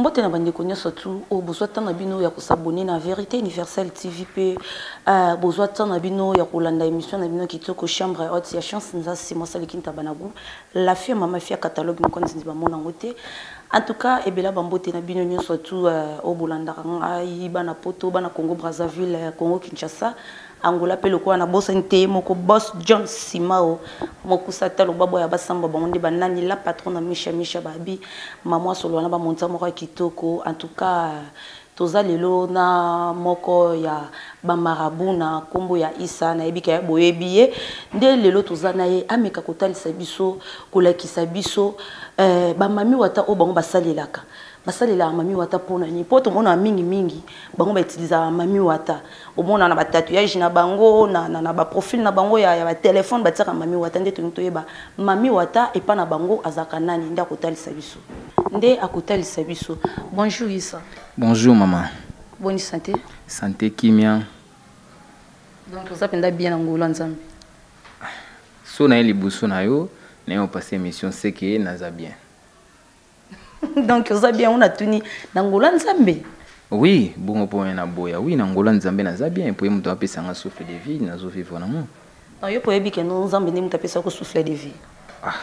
Mbote na bandeko nyonso tu oyo bozwa temps na bino ya kosabone na Verite Universelle TV mpe bozwa temps na bino ya kolanda émission na bino kitoko Chambre Haute ya Chance Nzasi Mosali Kintaba na goût la fille mama fia catalogue moko nzinzi bamona yango te. En tout cas ebela bambote na bino nyonso tu oyo bolandaka ngai bana poto, bana Congo Brazzaville, Congo Kinshasa, Angola pe lokola na bosani te ye moko boss John Simao mokusa ata loba boya basamba bango nde banani la patron na Misha Misha babi maman asolola na ba monta moko ya kitoko. En tout cas toza lelo na moko ya ba marabout na kombo ya Issa, nayebi ke boyebi ye nde lelo toza na ye ameka kotalisa biso kolakisa biso ba mami wata oyo bango basalelaka. Basalelaka mami wata pona nini? Po tomonaka mingi mingi bango ba utilisaka mami wata. Omona na ba tatouage na bango, na ba profil na bango ya ba téléphone batiaka mami wata. Nde tolingi toyeba mami wata epa na bango azalaka nani, nde akotalisa biso. Nde akotalisa biso. Bonjour Issa. Bonjour maman. Bonne santé. Santé kimia. Donc oza mpenza bien na ngolu ya Nzambe. So na ye liboso na yo, na yo passer émission c'est que naza bien. Donc oza bien, on a tuni na ngolu ya Nzambe. Oui, bongo po na boya. Oui, na ngolu ya Nzambe naza bien, po ye moto apesa nga souffle de vie, nazo vivre na ngo. Non, yo po yebi ke no Nzambe nde moto apesa ko souffle de vie. Ah,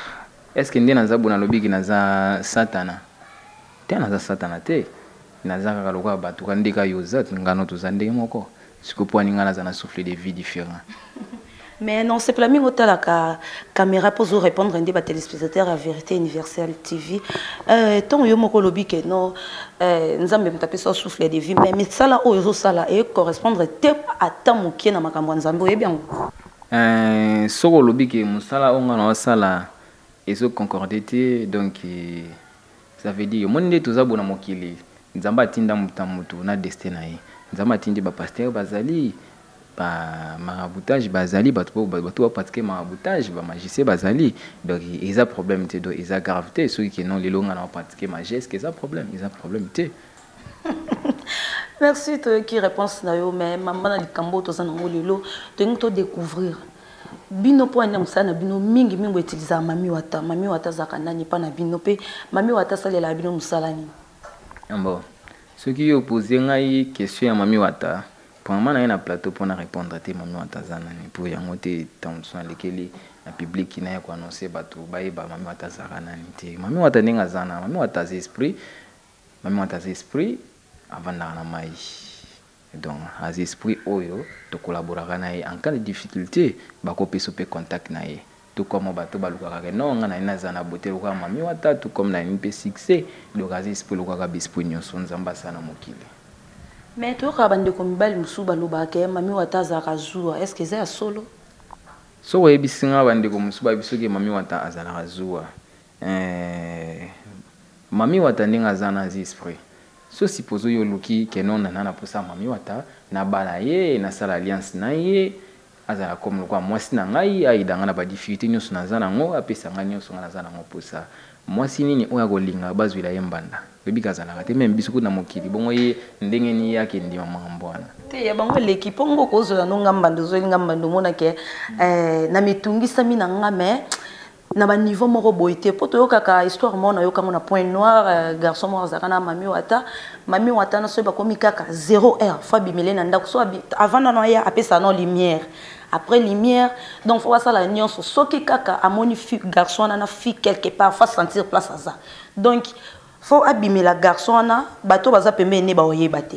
est-ce que nde naza bona lobi ki naza satana? Te naza satana te. Naza kaka lokola bato ka ndeka yo za ngano toza ndenge moko. Siko po aninga naza na souffle de vie différent. Mais non, c'est la mingo tala ka caméra pour vous répondre ndé ba téléspectateurs à Vérité Universelle TV. Tant yo moko lobi que non, Nzambe mutapé so souffle de vie, mais misala oyo zo sala et correspondre te à tant mokie na makambo Nzambe oyebi yango. Soko lobi que musala onga na sala ezo concorder te, donc ça veut dire moni nde toza bona mokili Nzambe atinda mutu na mutu na destin na ye. Nzambe atindi ba pasteur bazali, ba maraboutage bazali, bato po bato ba pratiquer maraboutage, ba magicien bazali. Donc eza problème te, donc eza grave te soki ke non lelo nga na pratiquer magie, est-ce que eza problème? Eza problème te. Merci toyoki réponse na yo, mais mama na likambo toza nango lelo tolingi to découvrir bino po anya mosala na bino mingi mingi boutilisaka mami wata. Mami wata azalaka nani pa na bino pe mami wata asalelaka bino mosala nini? Bon, soki yo pose ngai question ya mami wata, premièrement na ye na plateau mpona répondre te mami wata aza nani, po yango te ntango mosusu nalekeli na public na ye koannonce bato bayeba mami wata azalaka nani te. Mami wata ndenge aza na, mami wata aza esprit, mami wata aza esprit avandaka na mai. Donc aza esprit oyo tokolaboraka na ye en cas de difficulté bakopesa pe contact na ye. Tout comme bato balukaka ke non nga na ye naza na beauté lokola mami wata, tout comme na ye mpe succès. Donc aza esprit lokola ba esprit nyonso Nzambe asala na mokili. Mais toyoka bandeko mibali mosusu balobaka ke mami wata azalaka zuwa, est-ce que eza ya solo? Soki oyebisi nga bandeko mosusu bayebi soki mami wata azalaka zuwa, mami wata ndenge aza na aza esprit. So suppose yo oluki ke non nana na posa mami wata na bala ye, nasala alliance na ye, azala comme lokola mwasi na ngai, aida nga na ba difficulté nyonso naza nango, apesa nga nyonso nga naza nango posa. Mwasi nini oyo akolinga bazwela ye mbanda? Oyebi ke azalaka te, même biso kuna mokili, bongo ye ndenge nini ye akendima makambo wana? Te ya bango eleki, mpo ngo kozwela no nga mbanda, ozweli nga mbanda, omona ke, na mitungisami na nga, mais na ba niveau moko boye te. Po toyokaka histoire moko nayokango na Point Noir, garçon moko azalaka na mami wata. Mami wata na soki bakomi kaka 0 heure, faut abimele na ndako. So avant nano aya, apesa no lumière. Après lumière, donc faut basala nyonso. Soki kaka amoni fille, garçon wana na fille quelque part, faut sentir place aza. Donc faut abimela garçon wana, bato baza pembeni ne baoyeba te.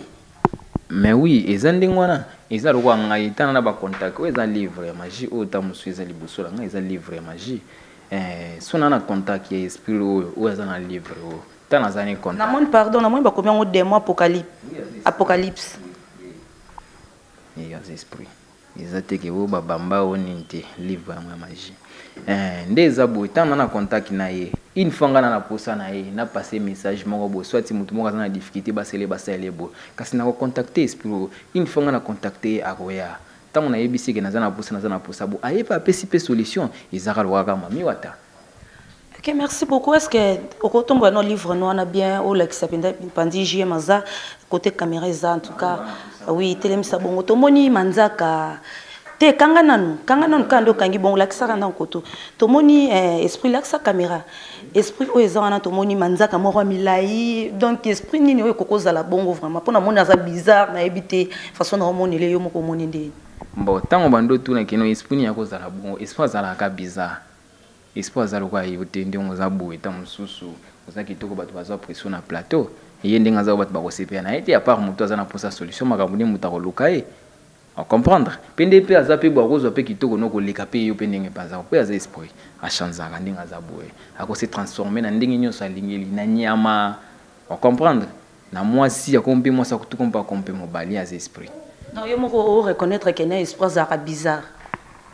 Mais oui, eza ndenge wana, eza lokola ngai tana na ba contact, oyo eza livre ya magie, oyo ta mosusu eza liboso na ngai, eza livre ya magie. So na na contact ya esprit oyo, oyo aza na livre oyo, tana aza ni contact. Namoni, pardon, namoni bakomi yango démon apocalypse. Apocalypse. Oui, aza esprit. Eza te ke oyo babamba oyo nini te, livre yango ya magie. Nde eza boye, tana na contact na ye, une fois nga na na posa na ye, na passer message moko boye, soit mutu moko aza na difficulté, basele, basele boye. Kasi na ko contacter esprit oyo, une fois nga na contacter ye, akoya. Tango nayebisi ke naza na posa, naza na posa boye, aye pe apesi pe solution, ezaka lokola kaka mami wata. Ok, merci beaucoup. Est-ce que okotombola no livre no wana bien, olakisa mpenza pandi JM aza côté caméra eza, en tout cas, oui, telemisa bongo. Tomoni manzaka Te, kanga nanu, kanga nanu kaka nde okangi bongo, lakisaka nanu koto. Tomoni eh, esprit, lakisa caméra. Esprit oyo eza wana, tomoni manzaka moko ya milai. Donc esprit nini oyo ekoki kozala bongo vraiment? Mpo namoni aza bizarre, nayebi te façon na omonele yo moko omoni ndeni. Bon, ntango bando otuna keno esprit nini akozala bongo, esprit azalaka bizarre. Esprit aza lokola yo te, ndenge oza boye, ntango mosusu oza kitoko, bato bazwa pression na plateau. Ye ndenge aza, bato bakosepela na ye te, à part moto aza na mposa solution, makambo nde moto akoluka ye ocomprendre mpe nde mpe aza mpe boye, akozwa mpe kitoko no koleka mpe yo mpe ndenge mpe aza mpe aza esprit achangeaka ndenge aza boye, akose transforme na ndenge nyonso alingeli, na nyama, ocomprendre, na mwasi akomi mpe mwasi, akutuko mpe akomi mpe mobali, aza esprit. Non, yo moko o reconnaître que na esprit azalaka bizarre.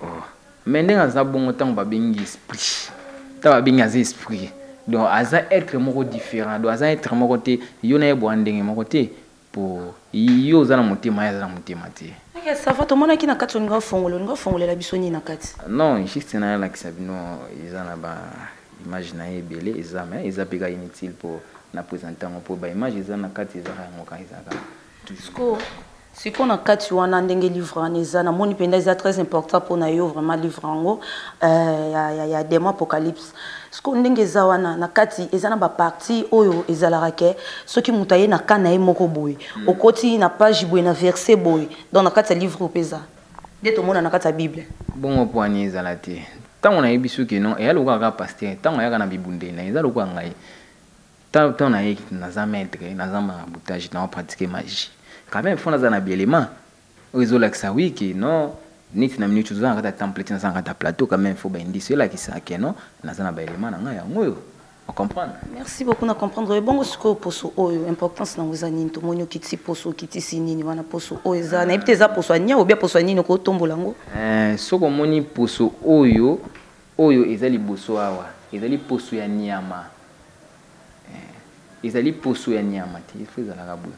Oh. Mais ndenge aza bongo, ntango babengi esprit, ntango babengi aza esprit, donc aza être moko différent, donc aza être moko te, yo na ye boya ndenge moko te, po yo oza na motema, ye aza na motema te. Ok, ça va. Tomonaki na kati olinga ofongola, olinga ofongolela biso nini na kati? Non, juste nayalakisa bino, eza na ba image na ye ebele eza, mais eza mpe kaka inutile mpo na présente yango, mpo ba image eza na kati, ezaka yango kaka, ezaka. Sikoyo sikoyo na kati wana, ndenge livre wana eza, namoni mpenza eza très important mpona yo vraiment, livre yango ya démon apocalypse. Sikoyo ndenge eza wana na kati, eza na bapartie oyo ezalaka ke soki moto aye na ka na ye moko boye, okoti na page boye, na verset boye, donc na kati ya livre oyo mpe eza nde tomona na kati ya Bible. Bongo mpo ani ezala te, ntango nayebi soki non, eya lokola kaka pasteur ntango ayaka na bibundeli na ye, eza lokola ngai ntango nayeki, naza maître, naza maraboutage, nao pratique magie, quand même faut naza na bielema oyo ezolakisa oui ke non, neti na minute toza na kati ya temple te, naza na kati ya plateau, quand même faut baindice elakisa ke non, naza na baelema na ngai, yango oyo, ocomprendre. Merci beaucoup, na comprendre. Bongo sikoyo poso oyo, importance nango eza nini? Tomoni okitisi poso, okitisi nini wana? Poso oyo eza, nayebi te eza poso ya nia obia poso ya nini, okotombola yango. Soki omoni poso oyo, oyo eza liboso awa, ezali poso ya nyama. Ezali poso ya nyama te, ifo ezalaka boye.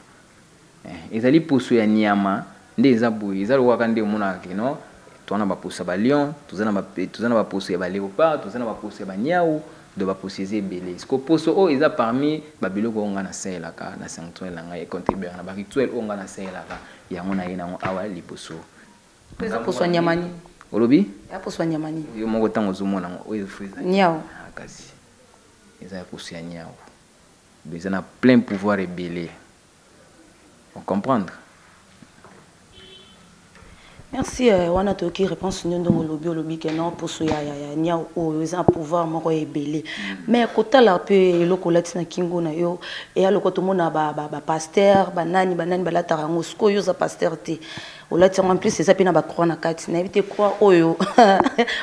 Ezali poso ya nyama nde eza boye, eza lokola kaka nde omonaka ke non, toza na baposo ya balion, toza na baposo ya baléopard, toza na baposo ya baniau, donc baposo eza ebele. Siko poso oyo eza parmi babiloko oyo ngai nasalelaka na sanctuaire na ngai, econtribuaka na barituel oyo ngai nasalelaka, yango naye nango awa liboso. Eza poso ya nyama nini? Olobi? Eza poso ya nyama nini? Yo moko ntango ozomona yango, oyo efo eza niao. Ah, kasi eza ya poso ya niao, donc eza na plein pouvoir ebele, ocomprendre. Merci. Wana toyoki réponse nio ndongo olobi, olobi ke non, poso ya niao oyo eza na pouvoir moko ya ebele. Mais kotala mpe eloko olati na kingo na yo, eya loko tomona bapasteur, banani banani balataka yango. Sikoyo yo oza pasteur te, olati yango, en plus eza mpe na bacroix na kati. Nayebi te croix oyo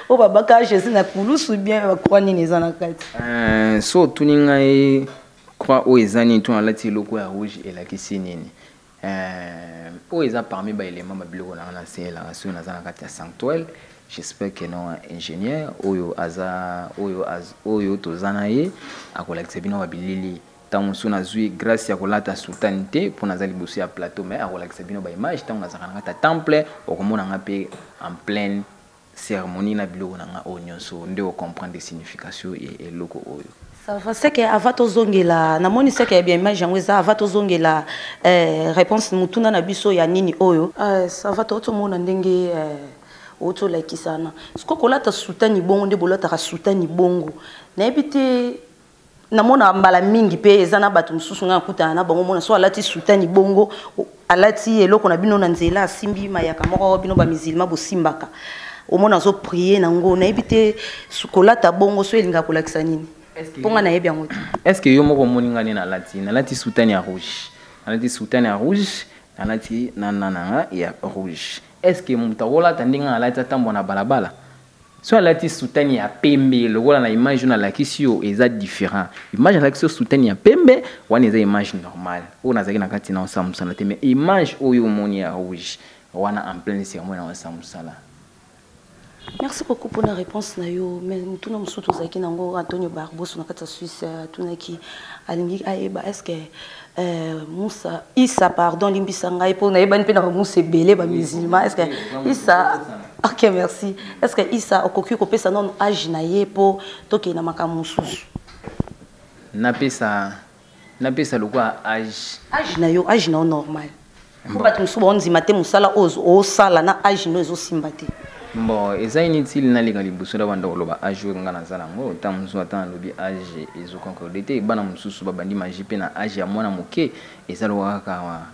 oyo babaka Jésus na kulusu, bien bacroix nini eza na kati? So otuni ngai croix oyo eza nini to nalati eloko ya rouge elakisi nini, oyo eza parmi baélément, babiloko na nga nasalelaka soki naza na kati ya sanctuaire. J'espère que non, ingénieur oyo aza oyo oyo toza na ye akolakisa bino babilili. Ntango mosusu nazwi grâce ya kolata soutane te mpo naza liboso ya plateau, mais akolakisa bino baimage ntango nazalaka na kati ya temple, okomona nga mpe en pleine cérémonie na biloko na nga oyo nyonso, nde ocomprendre signification ya eloko oyo. Ça va, c'est que avant tozongela, namoni c'est que bien image yango eza, avant tozongela réponse mutuna na biso ya nini oyo. Ça va, totomona ndenge otolakisana. Siko kolata soutane bongo, nde bolataka soutane bongo. Nayebi te, namona mbala mingi mpe eza na bato mosusu ngai nakutana na bango, mona so alati soutane bongo, alati eloko na bino na nzela, asimbi mayaka moko bino bamusulman bosimbaka, omona azoprier nango. Nayebi te kolata bongo so elingaka kolakisa nini, mpo ngai nayebi yango te. Est ce que yo moko omoni ngai nde nalati soutane ya rouge, nalati soutane ya rouge, nalati na nanga ya rouge, est ce que moto akolata ndenge alati atambola na balabala? So alati soutane ya pembe lokola na image oyo nalakisi yo, eza différent. Image alakisi yo soutane ya pembe wana eza image normale oyo nazalaki na kati na osala mosala te, mais image oyo omoni ya rouge wana, en pleine cérémonie na osala mosala. Merci beaucoup pour la réponse na yo. Mais mutuna mosusu tozalaki nango, Antonio Barboso na kati ya Suisse atunaki, alingi ayeba est ce que Moussa Issa, pardon, limbisa ngai mpo nayebani mpe na bamusa ebele bamusulman, est ce que Issa, ok, merci, est ce que Issa okoki kopesa nano age na ye mpo tokende na makambo mosusu? Napesa lokola age? Age na yo, age na yo normal. Po bato mosusu baondima te mosala oyo osala na age no ezosimba te. Bon, eza inutile naleka liboso na banda koloba age oyo nga naza nango. Ntango mosusu ata nalobi age ezoconcorde te. Bana mosusu babandi magie mpe na age ya mwana moke. Eza lokola kaka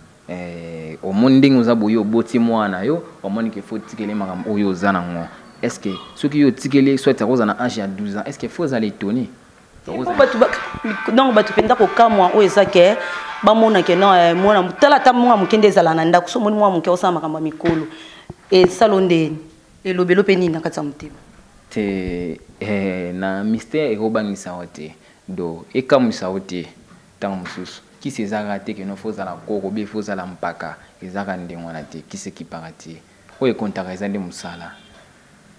omoni ndenge oza boye, oboti mwana na yo, omoni ke faut otikele makambo oyo oza nango. Est ce que soki yo otikeli, soit akozala na age ya 12 ans, est ce que faut ozala étonné? Bato, donc bato mpenza kokamwa oyo eza ke bamona ke non, mwana tala, ata mwana moke nde ezala na ndako. So omoni mwana moke osala makambo ya mikolo, esalo ndeni elobelo mpe nini na kati ya motema? Te, na mystère ekobangisa yo te, do ekamwisa yo te. Ntango mosusu kisi ezalaka te keno fo ozala koko be fo ozala mpaka, ezalaka ndenge wana te. Kisi ekipaka te. Oyo ekontaka eza nde mosala,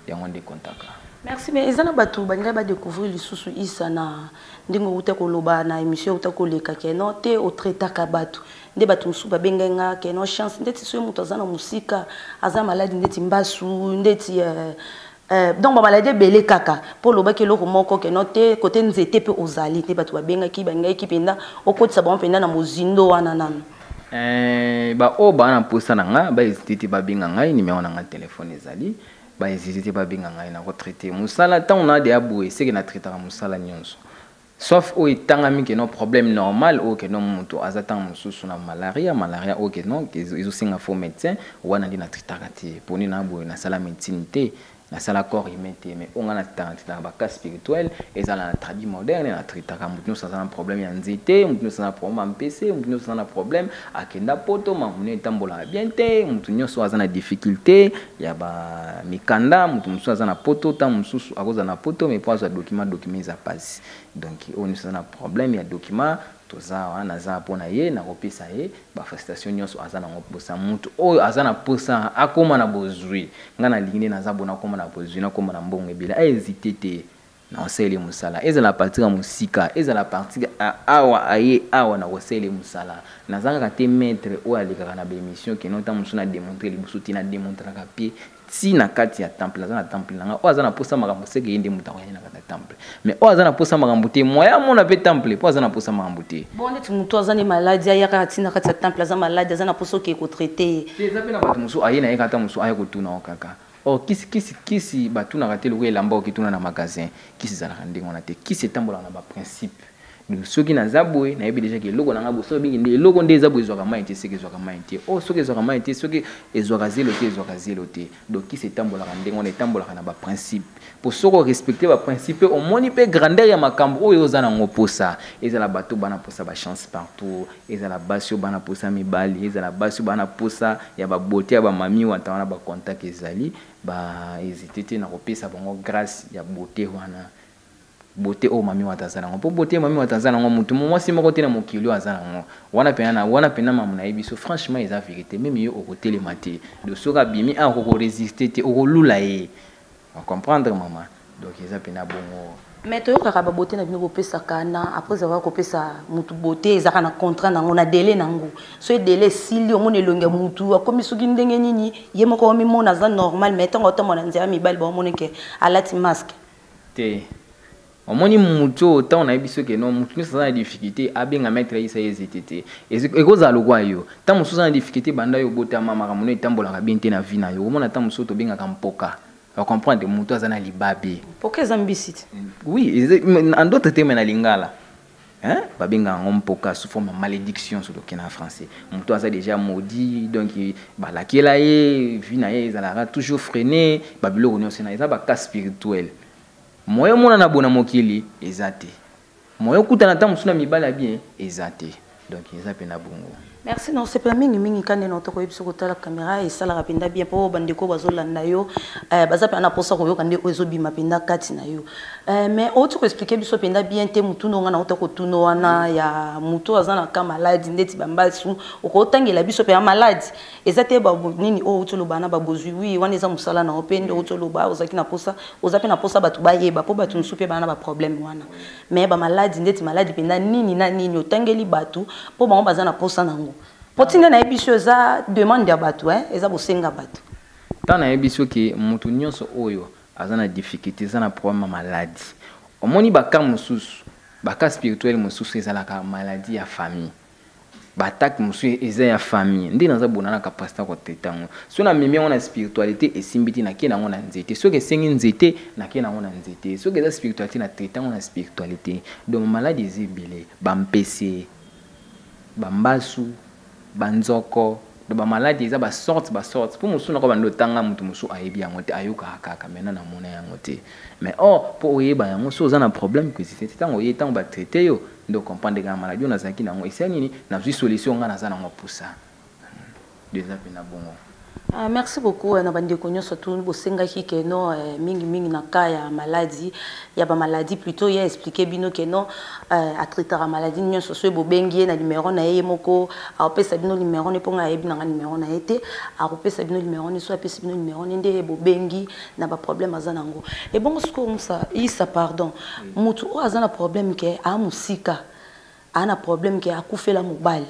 yango nde ekontaka. Merci. Mais eza na bato balingai badécouvrir lisusu Isa na ndenge outa koloba na émission outa koleka ke no te, otraitaka bato nde bato mosusu babengai nga ke no chance ndeti soki moto aza na mosika, aza maladi ndeti mbasu, ndeti donc bamaladi ebele kaka, mpo olobaki eloko moko ke no te, kote nzete mpe ozali nde bato babengaki, balingaki mpenza okotisa bango mpenza na mozindo wana nano. Baoyo baa na mposa na nga, bahésite te babenga ngai. Nimero na nga telefone ezali, bahésite te babenga ngai, nakotraite mosala. Ntango na deya boye, seke natraitaka mosala nyonso, sauf oyo etangami ke no problème normal, oyo ke no moto aza ntango mosusu na malaria. Malaria oyo ke no ezosenga faux médecin, wana nde natraitaka te. Poni na boye, nasala médecine te, nasala corps humain te. Mais oyo nga natraitaka, bacas spirituel, ezala na tradi moderne, natraitaka moto nyonso aza na problème ya nzete, moto nyonso aza na problème ya mpese, moto nyonso aza na problème akenda poto, makambo etambolaka bien te, moto nyonso aza na difficulté ya bamikanda. Moto mosusu aza na poto, ntango mosusu akozala na poto, mais po azwa document, document eza pasi. Donc oyo nyonso aza na problème ya document, toza wana, naza mpona ye, nakopesa ye bafacilitation nyonso aza nango mposa. Motu oyo aza na mposa akóma na bozwi, ngai nalingi nde naza bona akóma na bozwi, nakóma na mbongo ebele, ahésite te, nakosaleli mosala. Ezala partir ya mosika, ezala partir awa, aye awa, nakosaleli mosala. Naza kaka te maître oyo alekaka na baémission keno ntango mosusu na démontre liboso te, na démontraka mpe ti na kati ya temple. Naza na temple na nga. Oyo aza na posa makambo, seke ye nde moto akoya na kati ya temple. Mais oyo aza na posa makambo te, moya amona mpe temple mpo aza na posa makambo te. Bon, neti moto aza ne maladi, ayaka ntina kati ya temple, aza maladi, aza na posa okee kotraite ye? Te, eza mpe na bato mosusu aye na ye kaka, mosusu aya kotuna o kaka or kisi, kisi, kisi batunaka te lokola elamba okituna na magasin. Kisi ezalaka ndenge wana te. Kisi etambolaka na baprincipe. Donc soki naza boye, nayebi déjà ke eloko na nga boye, soki obingi nde eloko nde eza boye, ezwaka mai te, soki ezwaka mai te, o soki ezwaka mai te, soki ezwaka zelo te, ezwaka zelo te. Donc kisi etambolaka ndenge wana, etambolaka na baprincipe. Po soki orespecte baprincipe, omoni mpe grandeur ya makambo oyo oza nango mposa. Ezala bato bana mposa bachance partout, ezala basi oyo bana mposa mibali, ezala basi oyo bana mposa ya babote ya bamami wata wana, bacontact ezali, bahésite te na kopesa bango grâce ya beauté wana, beauté oyo mami wata aza nango. Mpo beauté mami wata aza nango, motu mwasi moko te na mokili oyo aza nango wana pena na wana pena. Mamu nayebi so, franchement eza vérité. Même yo okotelema te. Donc soki abimi awa, okokoresiste te, okolula ye, ocomprendre mama. Donc eza pena bongo. Mais toyokaka babote na bino bopesaka na après avoir kopesa mutu bote, ezalaka na contrat nango, na délai nango. So délai esili, omona elongi ya mutu akomi soki ndenge nini, ye moko omimona aza normal, mais ntango aotambola na nzela, mibali baomona ke alati masque. Te, omoni mutu oyo, ntango nayebi soki no mutu nyonso aza na difficulté, abenga maître Isa, ezete te. Ekozala lokwa yo ntango mosusu aza na difficulté, banda yo obotama, makambo no etambolaka bien te na vie na yo. Omona ntango mosusu tobengaka mpoka, ocomprendre, mutu aza na libabe. Mpoka eza mbisi te? Oui, en d'autres termes na lingala, hein? Babengaka yango mpoka sous forme ya malédiction. Soki okende na français, moto aza déjà maudit. Donc balakela ye, vie na ye ezalaka toujours freiné, babiloko nyonso na eza bacas spirituel. Moyo omona na bona mokili eza te, moyo okutana ntango mosusu na mibali ya bien eza te. Donc eza mpe na bongo. Merci. Na osepela mingimingi ka nde na otokoyebi soki otala caméra, esalaka mpenza bien mpo bandeko bazolanda yo, baza mpenza na mposa koyoka nde oyo ezobima mpenza kati na yo. Mais outi koexplike biso mpenza bien te. Mutuna nga na outa kotuna wana ya motu aza na ka maladi ndeti bambasu, okotangela biso mpenza maladi eza te nini oyo outi oloba na babozwi? Wi, wana eza mosala na yo mpe nde outi oloba, ozalaki na posa, oza mpe na posa bato bayeba, mpo bato mosusu mpe baa na baproblème wana. Mais bamaladi ndeti maladi mpenza nini na nini otangeli bato mpo bango baza na posa nango? Mpo ntinda nayebi biso eza demande ya bato, eza bosenga bato. Ntango nayebi soki motu nyonso oyo aza na difficulté, eza na problème ya maladi, omoni baka mosusu, bacas spirituel mosusu ezalaka maladie ya famille. Baattaque mosusu eza ya famille. Nde naza bona na capacité ya kotraiter yango. So namemi yango na spiritualité, esimbi te, nakei nango na nzete. Soki esengi nzete, nakei nango na nzete. Soki eza spiritualité, na traiter yango na spiritualité. Donc maladie eza ebele, bampese, bambasu, banzoko. Donc bamaladi eza basorte basorte, mpo mosusu nako bando otanga, moto mosusu ayebi yango te, ayokaka kaka. Maintenant namona yango te, mais or mpo oyeba yango, so oza na problème, kohésiter te. Ntango oye, ntango batraiter yo, nde ocomprendre kaka maladie oyo nazalaki nango esali nini, nazwi solution. Ngai naza nango pusa eza mpena bongo. Ah, merci beaucoup na bandeko nyonso tu bosengaki ke no mingimingi na cas ya maladie, ya bamaladie plutôt. Ye expliquer bino ke no atraitaka maladie nyonso. So bobengi ye na numéro na ye, ye moko akopesa bino numéro ne, mpo ngai ayebi nanga numéro na ye te. Akopesa bino numéro ne. So apesi bino numéro ne, nde bobengi na baproblème aza nango. Ebongo sikoyo, Musa Isa, pardon, motu oyo aza na problème ke aa mosika, aa na problème ke akufela mobali,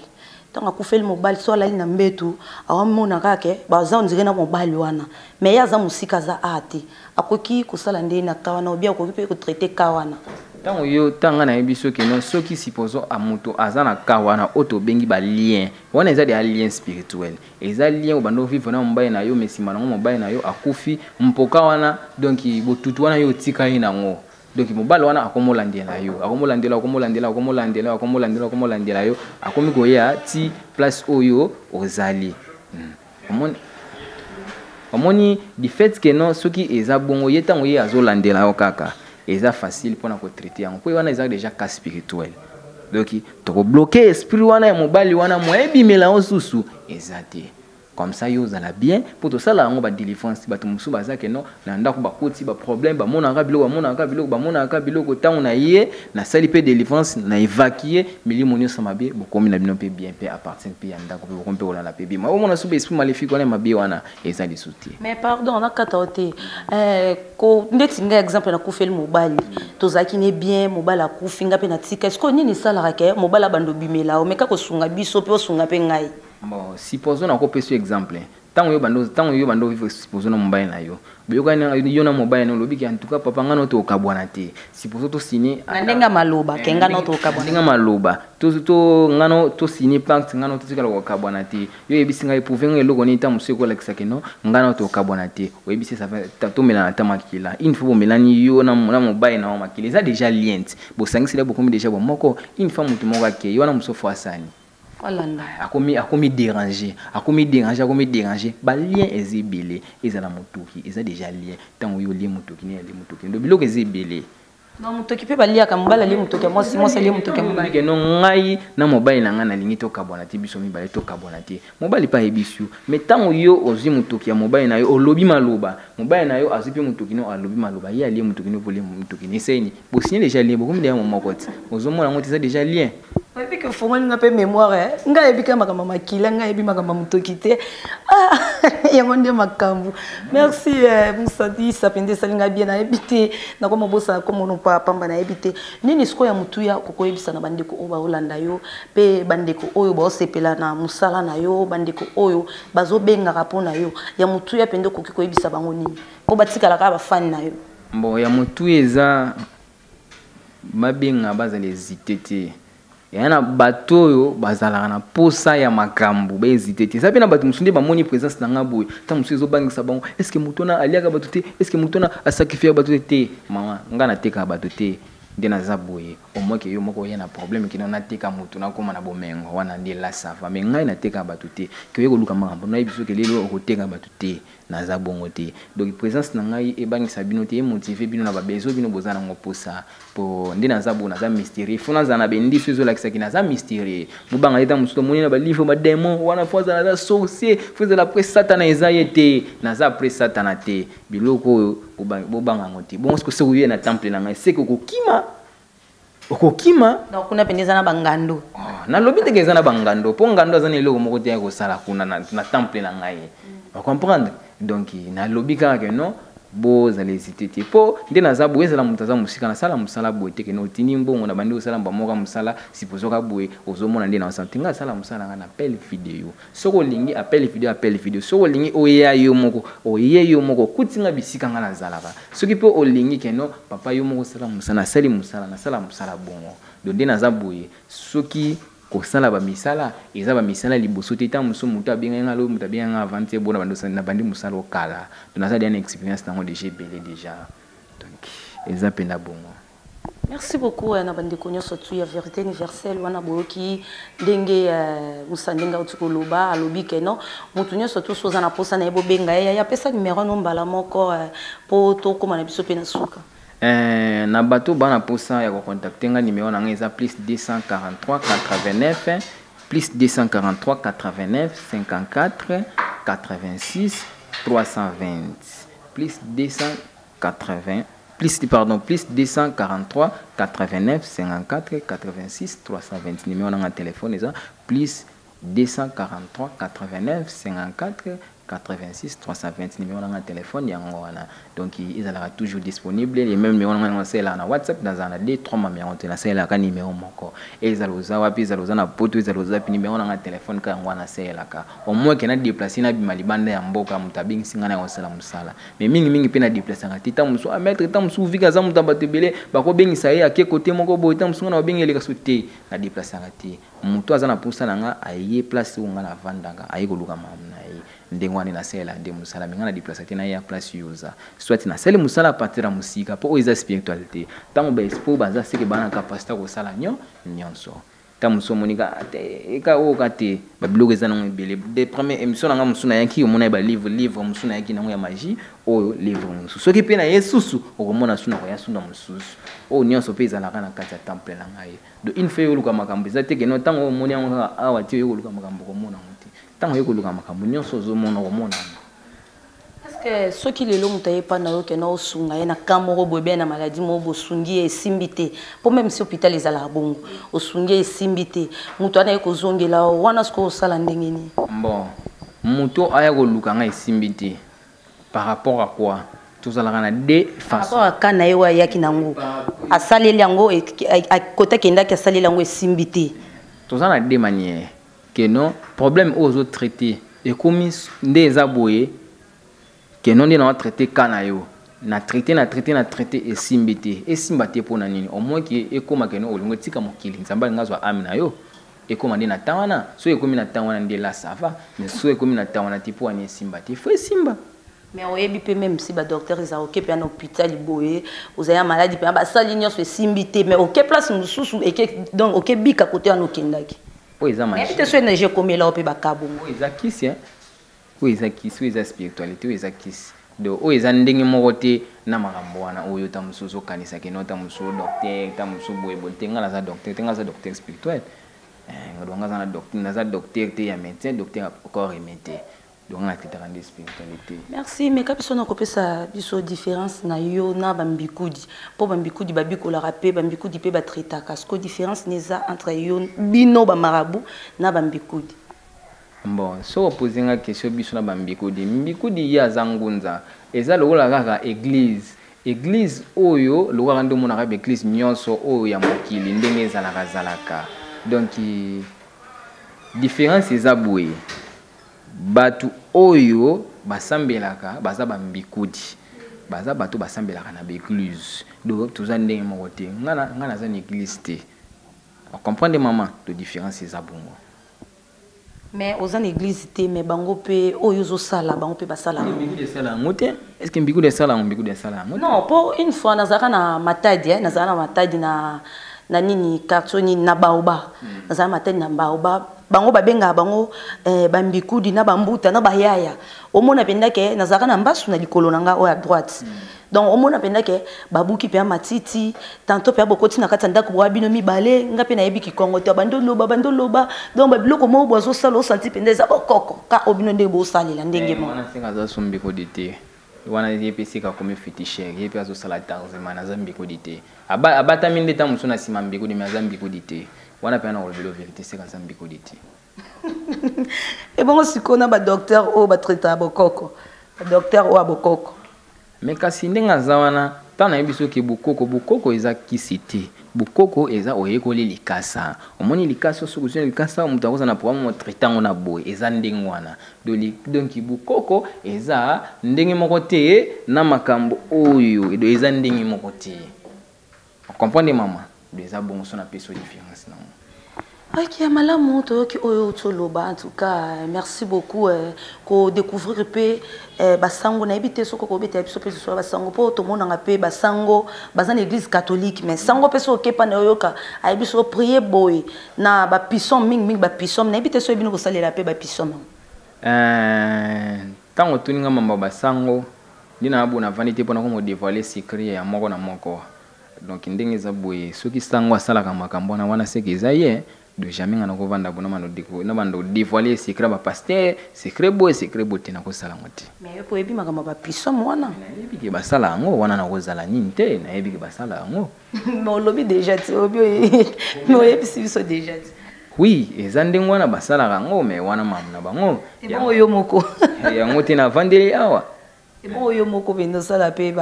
ntango akufeli mobali, so alali na mbetu, awamona kaka ke baza on dirait na mobali wana, mais ye aza mosika, aza a te, akoki kosala nde na ka wana obia akoki mpe kotraiter ka wana? Ntango yo ntanga nayebi soki no, soki supposons a moto aza na ka wana oyo tobengi balien wana, eza deya lien spirituel, eza lien obanda ovivre na mobali na yo, mais nsima nango mobali na yo akufi, mpoka wana, donc botutu wana yo otika ye nango. Donc mobali wana akomolandela yo, akomolandela, akomolandela, akomolandela, akomolandela, akomolandela yo, akomi koya ti place oyo ozali. Omoni, du fait que non, soki eza bongo, ye ntango ye azolandela yo kaka, eza facile mpona kotraiter yango, mpo wana eza déjà cas spirituel. Donc tokobloquer esprit wana ya mobali wana, moyebimela yo susu eza te. Comme ça yo ozala bien, mpo tosala yango badélivrance. Bato mosusu baza ke non, na ndako bakoti baproblème, bamonaka biloko, bamonaka biloko, bamonaka biloko. Ntango na ye nasali mpe délivrance, na évacue milimo nyonso mabe, bokomi na bino mpe bien, mpe à partir mpe ya ndako mpe bokomi mpe kolala mpe bien. Omona so baesprit maléfique wana mabe wana eza lisusu te. Mais pardon, nakata yo te. Ndeti ngai exemple, nakufeli mobali, tozalaki ne bien, mobali akufi, nga mpe natika. Sikoyo nini esalaka ke mobali abanda obimela? Omeka kosunga biso mpe osunga mpe ngai. Bon, supposons nakopesa yo exemple. Ntango yo bando vivre, supposons na mobali na yo, boyokani, yo na mobali na olobiki: "En tout cas papa, ngai no tokabwana te." Supposons tosigner Na ndenge ya maloba ke ngai no tokabwana. Ndenge maloba to ngai no tosigner pacte, ngai no totikala kokabwana te. Yo oyebisi ngai, prouve ngai eloko nini ntango mosusu ekolakisa ke no, ngai no tokabwana te. Oyebisi, tomelana ata makila. Une fois bomelani yo na mobali na yo makila, eza déjà lien ti bosangiseli, bokomi déjà bomoko. Une fois motu moko akei wana, mosusu fo asani. Olanda. Akomi déranger, akomi déranger, akomi déranger. Balien eza ebele. Ezala motoki, eza déjà lien. Ntango oyo olie motoki ne, alie motoki, ndo biloko eza ebele. Donc motoki mpe baliaka, mobali alie motoki ya mwasi, mwasi alie motoki ya mobali. No, ngai na mobali na ngai nalingi tokabwana te, biso mibale tokabwana te. Mobali mpe ayebisi yo, mais ntango yo ozwi motoki ya mobali na yo, olobi maloba, mobali na yo azwi mpe motoki no, alobi maloba, ye alie motoki no, polie motoki no, eseni bosigner déjà lien, bokomi deya momoko ti ozomona yango te, eza déjà lien. Oyebi ke ofongoli nga mpe mémoire. Ngai ayebi kaka makambo makila, ngai ayebi makambo motoki te. Ah, yango nde makambo. Merci Musadi mpenza, esali ngai bien. Nayebi te, nakoma bosana komono pamba, nayebi te nini. Sikoyo ya motuya kokoyebisa na bandeko oyo baolanda yo, mpe bandeko oyo baosepela na mosala na yo, bandeko oyo bazobengaka mpo na yo, ya motuya mpenza okoki koyebisa bango nini mpo batikala kaka bafani na yo? Bon, ya motuya eza babenga, bazala hésité te. Eya na bato oyo bazalaka na posa ya makambo, bahésiter te. Eza mpe na bato mosusu nde bamoni présence na nga boye, ntango mosusu ezobangisa bango: est-ce moto wana aliaka bato te? Est-ce moto wana asacrifiaka bato te? Te mama, nga natekaka bato te. Nde naza boye, omoke yo moko oya na problème kino nateka motu, nakóma na bomengo wana, nde la sava. Mais ngai natekaka bato te. Ke oye koluka makambo, nayebi soki lelo okoteka bato te, naza bongo te. Donc présence na ngai ebangisa bino te, emotiver bino na babezo bino boza nango mposa. Po nde naza boye, naza mystérieux, fo nazala na bendiso ezolakisaki naza mystérieux. Bobanga te. Ntango mosusu tomoni na balivre badémon wana, fo azala naza sorcier, fo ezala après Satana. Eza ye te, naza après Satana te. Biloko oyo bobanga yango te. Bongo soki oye na temple na ngai, seke okokima, okokima. Donc kuna mpenza eza na bangando? Oh, nalobi teke eza na bangando, mpo ngando aza na eloko moko te ya kosala kuna na temple na ngai, ocomprendre? Donc nalobi kaka ke non, bozala hésité te, mpo nde naza boye, ezala moto aza mosika, nasala mosala boye te kene otindi mbongo na bandi kosala mbamoka mosala. Supposons ka boye, ozomona nde naosala te. Ngai asala mosala ngai na appel vidéo. Soki olingi appel vidéo, appel vidéo. Soki olingi oya yo moko, oye yo moko, okuti nga bisika nga nazalaka. Soki mpe olingi keno papa yo moko osala mosala, nasali mosala, nasala mosala bongo. Donc nde naza boye, soki Kosala ba misala eza ba misala liboso te. Ntango mosusu moto abengaki nga lobi, moto abengaki nga avant te, bona na bandi mosala okala, donc naza deja na expérience nango déjà ebele déjà, donc eza mpenza bongo. Merci beaucoup na bandeko nyonso tu ya Vérité Universelle. Wana boyoki ndenge Musa ndenge auti koloba, alobi ke non, motu nyonso tu so oza na posa na ye, bobenga ye. Apesa numero no mbala moko mpo tokóma na biso mpe na suka. Na bato bana mposa ya kocontacter nga, numéro na ngai eza plus 243 89, plus 243 89 54 86 320, plus 280, plus, pardon, plus 243 89 54 86 320. Numéro na nga téléphone eza plus 243 89 54 86 320. Numéro na nga téléphone yango wana, donc ezalaka toujours disponible. Et même numéro na nga nasalelaka na WhatsApp, nazala na 2 3 numéro te, nasalelaka numéro moko. Ezala oza wapi, ezala oza na Poto, ezala oza wapi, numéro na nga téléphone kaka yango wana nasalelaka. Au moins ke na déplace, nabima libanda ya mboka, moto abengisi nga na kosala mosala, mais mingimingi mpe na déplaçaka te. Ntango mosusu, ah, maître, ntango mosusu vika aza moto ya bato ebele, bakobengisa ye ake kote moko boye, ntango mosusu nga na babengi eleka so te, na déplaçaka te. Moto aza na mposa na nga, aye place oyo nga navandaka, aye koluka makambo na ye. Ndenge wana nasalela nde mosala, me nga na déplaça te. Naye ya place oyo oza, soit nasali mosala à partir ya mosika, mpo oyo eza spiritualité. Ntango baesprit baza seke baa na capacité ya kosala nyonso. Ntango mosusu omonika eka oyo ka te, babiloko eza nango ebele. De première émission na nga mosusu nayaki, omona ye balivre, livre mosusu nayaki nango ya magie, oyo livre mosusu. Soki mpe na ye susu, okomona su na koya su na mosusu. Oyo nyonso mpe ezalaka na kati ya temple na ngai. Donc une fois oyoluka makambo, eza te keno ntango omoni yango kaka awa te. Oyo koluka makambo, okomona yango te. Ntango oye koluka makambo nyonso, ozomona, okomona yango. Est-ce soki lelo moto ayepa na yo kena osunga ye na ka moko boye, be na maladie moko, bosungi ye, esimbi te, mpo même si hôpital ezalaka bongo, osungi ye, esimbi te, moto wana ye kozongela wana, sikoyo osala ndenge nini? Bon, moto aya koluka ngai, esimbi te, par rapport à quoi? Tozalaka na deux Par rapport à ka na ye oyo ayaki nango, asaleli yango, kota akendaki, asaleli yango, esimbi te. Toza na deux manières. Ke non, problème oyo ozotraite ekomi nde eza boye, ke non, nde na traité ka na yo, na traité, na traité, na traité, esimbi te. Esimba te mpo na nini? Au moins ke ekóma ke no, olingo etika mokili, Nzambe alingi azwa âme na yo, ekóma nde na ntan wana. So ekómi na ntan wana nde la, ça va. Mais so ekómi na ntan wana te, mpo wana esimba te, faut esimba. Mais oyebi mpe, même si badocteur eza oke mpe na hôpital boye, ozali ya maladie mpe basali nyonso, esimbi te, mais oke place mosusu eke, donc oke bika kote wana okendaki. Oyo eza Nayebi te so énergie ekomela o mpe bakabongo. Oyo eza kisi, oyo eza kisi, oyo eza spiritualité, oyo eza kisi. Donc oyo eza ndenge moko te na makambo wana oyo ta mosusu ozokanisaki no, ta mosusu docteur, ta mosusu boye boye te. Nga naza docteur te, nga naza docteur spirituel. Donc nga naza docteur te ya médecin, docteur corps humain te. Donc nga natraitaka nde spiritualité. Merci. Meka biso na kopesa biso différence na yo na bambikudi, mpo bambikudi babikolaka mpe bambikudi mpe batraitaka. Siko différence ni eza entre yo, bino bamarabout, na bambikudi? Bon, soki opose nga question, biso na bambikudi, mbikudi ye aza ngunza. Eza lokola kaka église, église oyo lokola nde omonaka baeglise nyonso oyo ya mokili ndenge ezalaka zalaka. Donc différence eza boye: bato oyo basambelaka baza bambikudi, baza bato basambelaka na baeglise. Donc toza ndenge moko te. Nga naza na église te, ocomprendre mama? To différence eza bongo. Mais oza na église te, mais bango mpe oyo ozosala, bango mpe basalaka. Mbikudi esala yango te. Est ce que mbikudi esala yango? Mbikudi esala yango te. Non, mpo une fois nazalaka na Matadi, nazalaka na Matadi na nini, quartier nini, na Baoba. Nazalaka Matadi na Baoba. Bango babengaka bango bambikudi na bambuta na bayaya. Omona mpenza ke nazalaka na mbasu na likolo na nga oyo ya droite. Donc omona mpenza ke babuki mpe ya matiti, tantôt mpe bokoti na kati ya ndako bwa bino mibale. Nga mpe nayebi kikongo te, bando loba, bando loba. Donc babiloko moko bozosala, osanti mpenza eza bokoko ka o bino ndenge bosalela ndenge moko. Wana senga aza so mbikodi te. Wana ye mpe sika akomi féticheur, ye mpe azosala tarzema. Naza mbikodi te. Abatami nde ta mosusu na nsima mbikodi, mais aza mbikodi te. Wana mpe na kolobela vérité, seka aza mbikodi te. Ebongo sikoyo na badocteur oyo batraitaka bokoko, badocteur oyo ya bokoko? Mais kasi ndenge aza wana, ntango nayebi soki bokoko, bokoko eza kisi te. Bokoko eza oyekoli likasa, omoni likasa, soki ozwi likasa, moto akoza na programme motraite yango na boye. Eza ndenge wana. Donc bokoko eza ndenge moko te na makambo oyo, edo eza ndenge moko te. Comprendre mama? Do eza bongo. So napesi yo différence nango. Ok, malamu toyoki oyo toloba. En tout cas, merci beaucoup ko découvrir pe basango. Nayebi te soki okobetela biso mpe lisusu ya basango, mpo tomonanga mpe basango baza na église catholique, mais sango mpe soki okepa na oyoka ayebi soki oprier boye na bapsaume, mingimingi bapsaume. Nayebi te soki bino kosalela mpe bapsaume. Ntango otuninga mambo ya basango, nde na boye navandi te mpona komo dévoiler secret ya moko na moko. Donc ndenge eza boye, soki sango asalaka makambo wana wana, seke eza ye de jamais nga nakovanda bo na bando dévoiler secret ya bapasteur, secret boye, secret boye te, nakosala yango te. Mais yo mpo oyebi makambo ya bapsaume wana. Nayebi ke basala yango wana, nakozala nini te, nayebi ke basala yango. Mais olobi déjà ti, oyebi, mais oyebisi biso déjà ti. Oui, eza ndenge wana basalaka yango, mais wana mamu na bango. Ebongo yo moko? Yango te, navandeli awa. Ebongo yo moko mpenza osala mpe,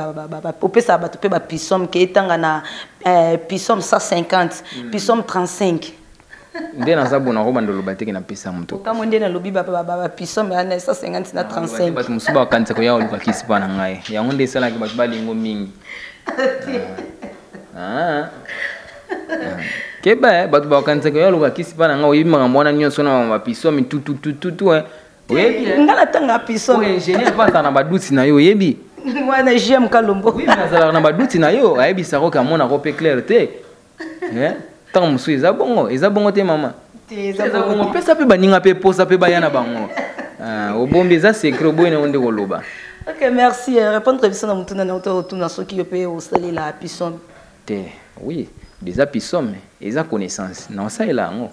opesaka bato mpe bapsaume ke etanga na psaume 150, psaume 35? Nde naza bona kobanda oloba teke napesa moto. Okamwe nde nalobi bapsaume wana 150 na 35. Bato mosusu bakanisa koya koluka kisi mpa na ngai, yango nde esalaki bato balingo mingi. Ah. Keba, bato bakanisa koya koluka kisi mpa na ngai. Oyebi makambo wana nyonso na bapsaume tututututu, oyebi? Nga natanga psaume. Ingénieur mpe azala na baduti na yo, oyebi? Wana JM Kalombo. Oui, mais azalaka na baduti na yo, ayebisaka oke amonaka mpe clair te. Ntango mosusu eza bongo, eza bongo te, mama. Te, eza eza bongo. Bongo pesa mpe baninga mpe posa mpe baya na bango. Ah, obombi, eza secret, oboyi nango nde koloba. Ok, merci. Répondre biso na motuna na otuna soki yo mpe osalela psaume. Te, oui, eza psaume, eza connaissance na osalela yango.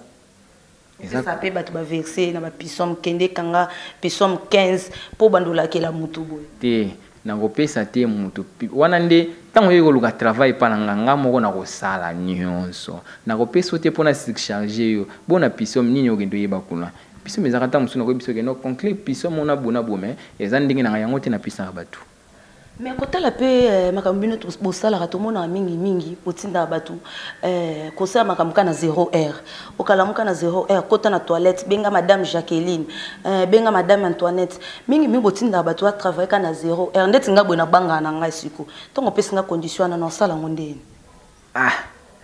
Eza mpe bato baverse na bapsaume, kende kanga psaume 15 mpo bandolakela motu boye. Te, nakopesa te motu wana. Nde ntango oyoki koluka travail epa na nga, nga moko nakosala nyonso. Nakopesa yo te mpona surcharge yo bona psaume nini okende oyeba kuna. Psaume ezalaka ntango mosusu nakoyebi soki no conclure psaume wana bona bome, eza ndenge na ngai yango te napisaka bato. Mais kotala mpe makambo bino bosalaka, tomonaka mingimingi botindaka bato kosala makambo ka na 0 heure. Okalamuka na 0 heure, kota na toilette, benga madame Jacqueline, benga madame Antoinette. Mingimingi botindaka bato batravaille ka na 0 heure. Ndeti nga boye, nabangaka na ngai siko ntongo opesi nga condition wana, na osala yango ndeni? Ah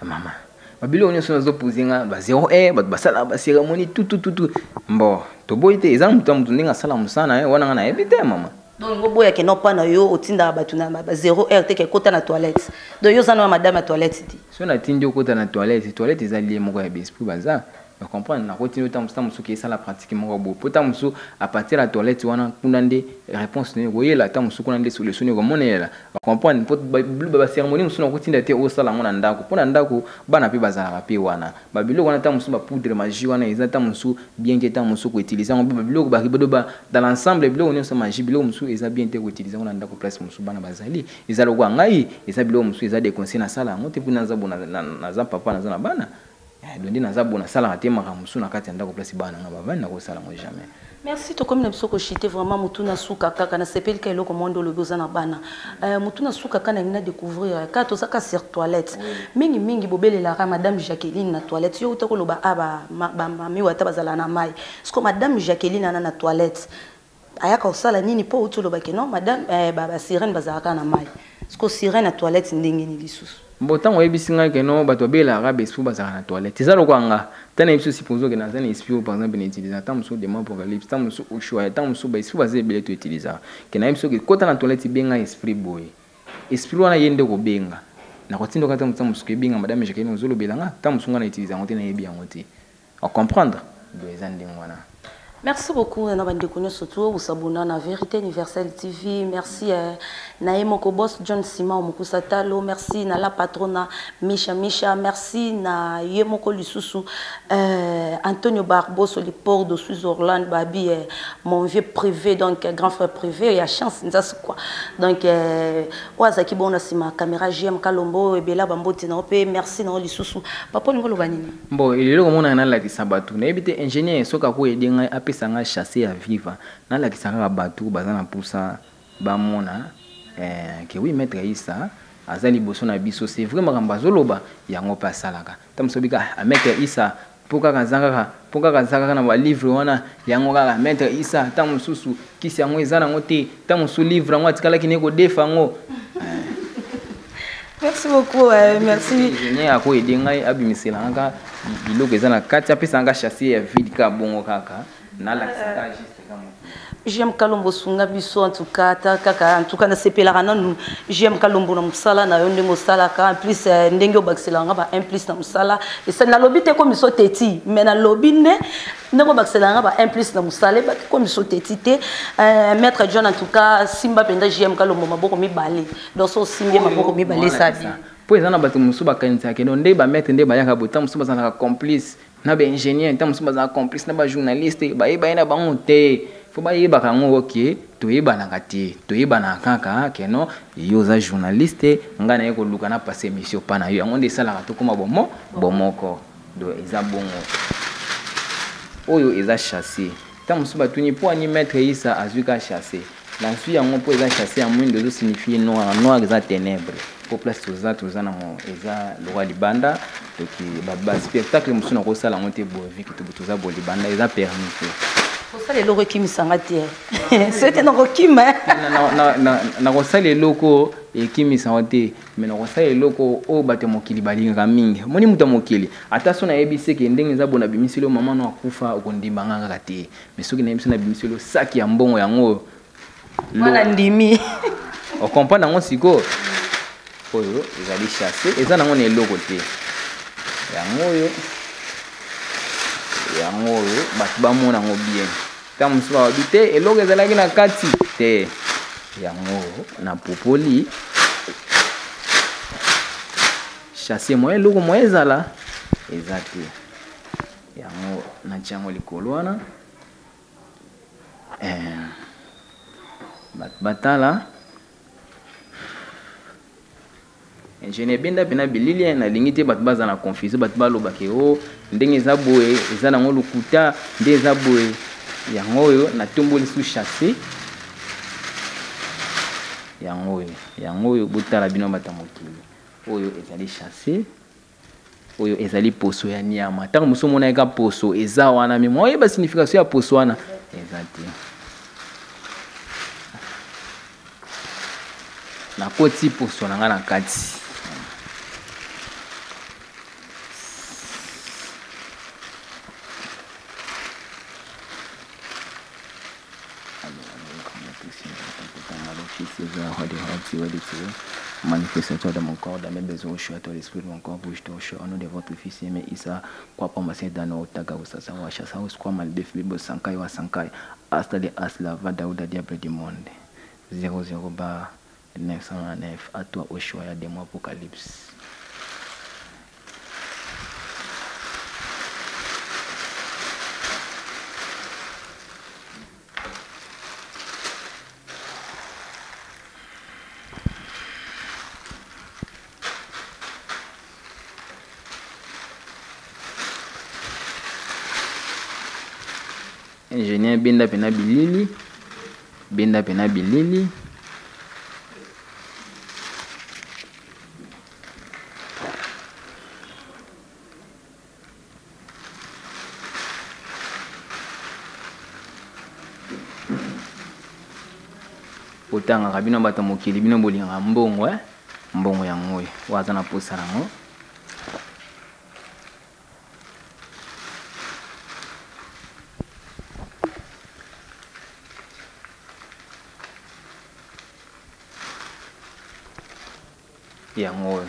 mama, babiloko nyonso nazopose nga ba 0 heure, bato basalaka bacérémonie tutututu. Mbo toboyi te, eza moto ya moto ndenge asala mosala na ye wana, nga nayebi te, mama. Donc oboyake no mpa na yo otindaka bato na ba 0 heure te ke kota na toilette. Donc yo oza na madame ya toilette te? So natindi okota na toilette, toilette eza lieu moko ya baesprit baza bacomprendre. Nakotindi ota mosu, mosusu esala pratique moko boye, po ta mosusu à partir ya toilette wana, kuna nde réponse nayo ekoyela, ta mosusu kuna nde solution ekomonela, bacomprendre. Po bacérémonie mosusu nakotinda te osala yango na ndako, mpo na ndako bana mpe bazalaka mpe wana. Babiloko wana, ta mosusu bapoudre magie wana eza ta mosusu bien te, ta mosusu koutiliser yango mpe babiloko bakibodo ba dans l'ensemble, biloko nyonso magie, biloko mosusu eza bien te koutiliser yango na ndako place mosusu bana bazali. Eza lokola ngai, eza biloko mosusu eza déconseillé nasala yango te, mpo naza bo naza papa, naza na bana. Donc nde naza bo nasalaka te makambo mosusu na kati ya ndako place bana na nga bavandi, nakosala yango jamais. Merci, tokomi na biso koshite. Vraiment, motu na suka kaka nasepeli ka eloko moko nde olobi oza na bana. Motu na suka kaka nalingi na découvrir kaka, toza ka sur toilette. Mingimingi bobelelaka madame Jacqueline na toilette. Yo uta koloba a bamami wata bazala na mai, parce madame Jacqueline ana na toilette ayaka kosala nini? Mpo outi olobaki non, madame basirène bazalaka na mai, parce que sirène na toilette ndenge nini lisusu? Bon, ntango oyebisi ngai ke no bato babelaka baesprit bazalaka na toilette, eza lokola nga ntango nayebi so suppose ke naza na esprit oyo, par exemple na utilisaka ntango mosusu démon apocalypse, ntango mosusu Ushuaya, ntango mosusu baesprit baza ebele to utilisaka, ke nayebi soki kota na toilette, benga esprit boye, esprit wana ye nde kobenga. Nakotindoka ntango mosusu ebenga madame Jacqueline ozolobela nga. Ntango mosusu nga na utilise yango te, nayebi yango te, ocomprendre? Donc eza ndenge wana. Merci beaucoup na bandeko nyonso to bosabona na Vérité Universelle TV. Merci na ye moko boss John Simon Mokusa Talo. Merci na la patrona Misha Misha. Merci na ye moko lisusu Antonio Barboso Liport de Switzerland babi, mon vieux privé, donc grand frère privé ya Chance Nzasi quoi. Donc oyo azalaki bongo na nsima caméra, JM Kalombo ebela bambote na yo mpe merci na yo lisusu. Papa, olingi oloba nini? Bon, elelo komona nalakisa bato, nayebi te ingénieur soki akoyede ngai apesa ngai chasse ya viva, nalakisa kaka bato baza na mpusa bamona ke oui, maître Isa aza liboso na biso. C'est vrai, makambo azoloba yango mpe asalaka. Ta mosu obika ah, maître Isa mpo kaka aza kaka, mpo kaka aza kaka na balivre wana yango kaka maître Isa. Ntango mosusu kisi yango eza nango te, ntango mosusu livre yango atikalaki ne kodefa yango. Merci beaucoup, merci. Ingénieur akoyede ngai abimisela nga biloko eza na kati, apesa nga chassis ya vide ka bongo kaka nalakisaka juste ka moto. JM Kalombo sunga biso en tout cas ta kaka en tout cas nasepelaka nanu JM Kalombo na mosala na yo ndenge osalaka en plus ndenge obakiselaka nga ba un plus na mosala esali nalobi te komi so teti mais nalobi nde ndenge obakiselaka nga ba un plus na mosala ebaki komi so teti te. Maître John en tout cas simba mpenza JM Kalombo maboko mibale. Donc so osimbi maboko mibale esabi. Po eza na bato mosusu bakanisaka no nde ba maître nde bayaka boye, ntango mosusu bazalaka complice na baingénieur, ntango mosusu bazalaka complice na bajournaliste, bayeba ye na bango te. Fo bayebaka yango, ok, toyebanaka te, toyebanaka kaka keno yo oza journaliste, ngai naye koluka na passe émission pa na yo, yango nde esalaka tokóma bomo bomoko. Donc eza bongo. Oyo eza chassé. Ntango mosusu batuni mpo ani maître Isa azwi ka chassé, nazwi yango mpo eza chassé ya mwindo, ezosignifie noir. Noir eza ténèbre, po place toza na eza lokwa libanda. Donc baspectacle mosusu nakosala yango te boye, vu que toza boye libanda, eza permis te. Kosala eloko ekimisanga te, soki nakokima. Nakosala eloko ekimisanga te, mais nakosala eloko oyo bato ya mokili balingaka mingi. Omoni moto ya mokili, ata so nayebi seke ndenge eza boye, nabimiseli yo mama no akufa, okondimanga kaka te. Mais soki nayebi so nabimiseli yo saki ya mbongo yango wana, ndimi. Ocomprendre yango sikoyo. Oyo ezali chasse, eza nango na eloko te. Yango oyo, yango oyo bato bamona yango bien. Ntango mosusu balobi te eloko ezalaki na kati te. Yango oyo na popoli chasse, moye eloko moye ezala eza te. Yango natia yango likolo wana, bato batala. Ingénieur ebenda mpena bilili, nalingi te bato baza na confusion, bato balobake o ndenge eza boye, eza nango lokuta nde eza boye. Yango oyo natomboli su chasse, yango oyo, yango oyo botala bino bato ya mokili. Oyo ezali chasse, oyo ezali poso ya nyama. Ntango mosusu omonaki ka poso eza wana, mais moyeba signification ya poso wana eza te. Nakoti poso na nga na kati. Manifestation de mon corps, dans mes besoins, au choix, toi l'esprit de mon corps, bouge ton choix, au nom de votre fils aimé Issa, quoi pour ma dano, taga, sasa, wa chassa, ou squam, malbef, bibo, sankai, wa sankai, asta de asla, va daouda, diable du monde, 00 bar 909, à toi au choix, des mois apocalypse. Ingénieur benda pena bilili, benda pena bilili. Otangaka bino bato mokili, bino bolingaka mbongo, eh? Mbongo yango oyo oyo aza na posa nango. Yango oyo.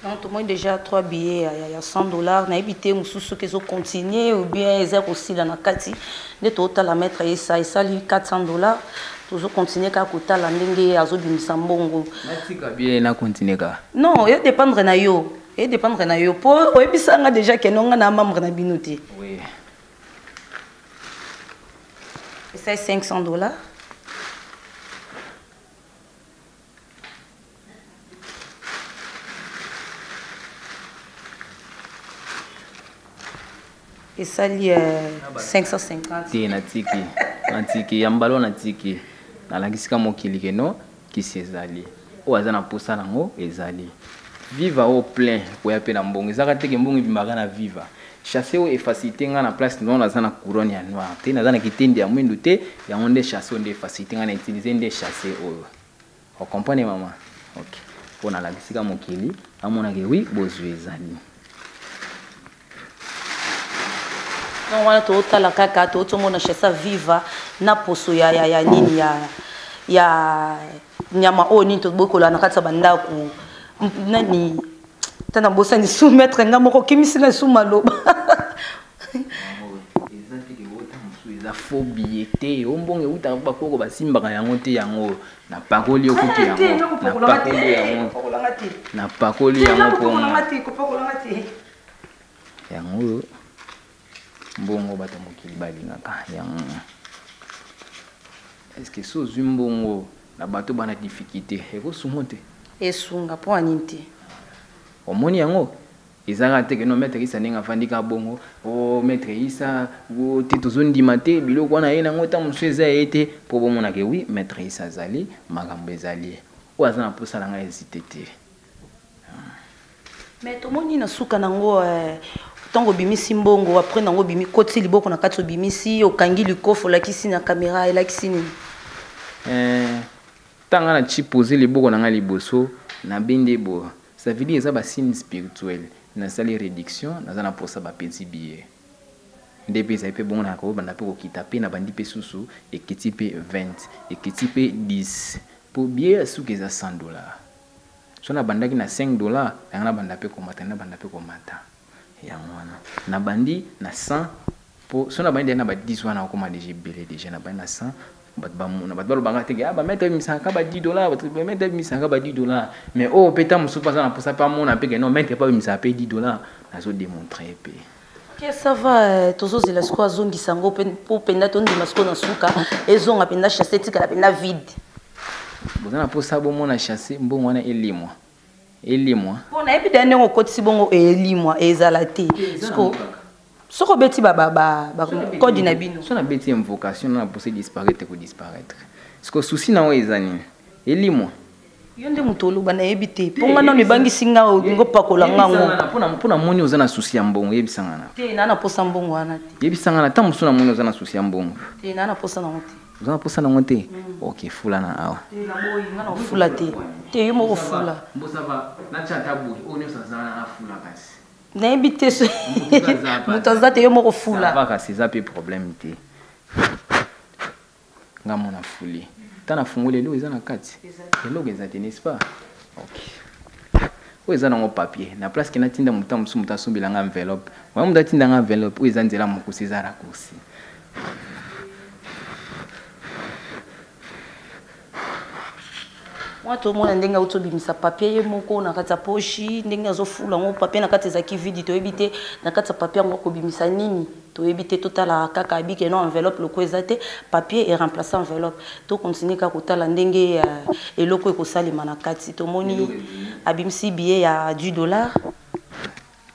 Donc tomoni déjà 3 billets ya 100 $. Nayebi te mosusu soki ezocontinue ou bien eza kosila na kati. Nde totala maître esa esali 400 $. Tozocontinue kaka kotala ndenge azobimisa mbongo. Natika bien, na continue kaka. Non, edépendre na yo, edépendre na yo, mpo oyebisanga déjà ke nonga na membre na bino te. Oui. Esali 500 $. Esali 550. Te, natiki, natiki ya mbala oyo, natiki, nalakisika mokili keno kisi ezali oyo aza na posa nango, ezali viva oyo plein koya mpe na mbongo. Ezaka teke mbongo ebimaka na viva chasse oyo efacilité nga na place non, naza na couronne ya noir te, naza na kitendi ya mwindu te. Yango nde chasse oyo nde efacilité nga na utiliser nde chasse oyo. Ocomprendre mama? Ok. Mpo nalakisika mokili amonake wi bozwi ezali. Donc wana totala kaka totomona chasse viva na poso ya, ya, ya nini ya, ya nyama oyo nini tobokola na kati ya bandako nani ta nabosani soumettre nga moko okimisi nga esu maloba. Eza te ke ota mosusu eza faux billet te, o mbongo eutaka bakoko basimbaka yango te, yango napakoli yo kutu yango napakoli yango napakoli yango mpo yango oyo mbongo bato ya mokili balingaka yango. Est-ce que so ozwi mbongo na bato bana difficulté ekosunga te? Esunga mpo anini te? Omoni yango ezalaka te ke no maître Isa ndenge afandi ka bongo, o maître Isa o te tozondima te biloko wana ye nango ntango mosusu eza ye te, mpo bomonake wi maître Isa azali makambo ezali oyo aza na mposa na ngai hésite te. Mais tomoni na suka nango ntango obimisi mbongo après nango obimi koti liboko na kati obimisi okangi likofi olakisi na caméra elakisi nini? Ntango na ti pose liboko na ngai liboso nabende boye, ça veut dire eza ba signe spirituel, nasali réduction, naza na mposa bapesi billet nde mpe ezali mpe bongo na kobanda mpe kokita mpe na bandi mpe susu ekiti mpe 20 ekiti mpe 10 mpo billet ya suki eza 100 $. So nabandaki na 5 $, yango nabanda mpe komata, nabanda mpe komata, yango wana nabandi na 100 po so nabandi deja na ba 10 wana okoma deja ebele. Deja nabandi na 100, bato bamona, bato balobanga teke ah bamaître ebimisaka ba 10 $, bato bamaître ebimisaka ba 10 $. Mais oyo mpe ta mosusu mpe aza na mposa mpe amona mpe ke non, maître mpe abimisaka mpe 10 $, nazodémontre mpe. Ok, ça va, tozozela sikoyo azongisa yango mpo mpenza tondima sikoyo na suka ezonga mpenza chasse etikala mpenza vide. Boza na mposa bomona chasse mbongo wana elimwa elimwa. Mpo nayebi deya ndenge okotisi bongo elimwa ezala te. Soki obeti bacode na bino. So nabeti invocation na mposa disparaître, kodisparaître. Siko souci na oyo eza nini? Elimwa. Yo nde moto oloba, nayebi te mpo nga nano ebangisi nga olingi opakola ngango. Mpo namoni oza na souci ya mbongo, yebisanga na. Te, naa na posa mbongo wana te. Yebisanga na ntango mosusu namoni oza na souci ya mbongo. Te, naa na posa nango te. Oza na posa nango te? Ok, fula na awa. Te, naboyi, nga na ofula te, te yo moko fula. Mbosava natya ata boye oyo nyonso aza wana afula kasi. Nayebi te, moto aza te, yo moko fula. Va kasi eza mpe problème te, nga mona fuli ta nafungoli eloko eza na kati, eloko eza te, n'est-ce pas? Ok, oyo eza nango papier na place ke natinda moto mosusu, moto asombelanga enveloppe wana, moto atindanga enveloppe oyo eza nzela mokusi, eza raccourci. Mwa tomona ndenge auti obimisa papier ye moko na kati ya poche, ndenge azofula yango papier na kati ezalaki vide. Toyebi te na kati ya papier yango akobimisa nini, toyebi te. Totala kaka abike no enveloppe loko eza te, papier eremplace enveloppe. Tocontinue kaka kotala ndenge eloko ekosalema na kati. Tomoni abimisi billet ya 10 $.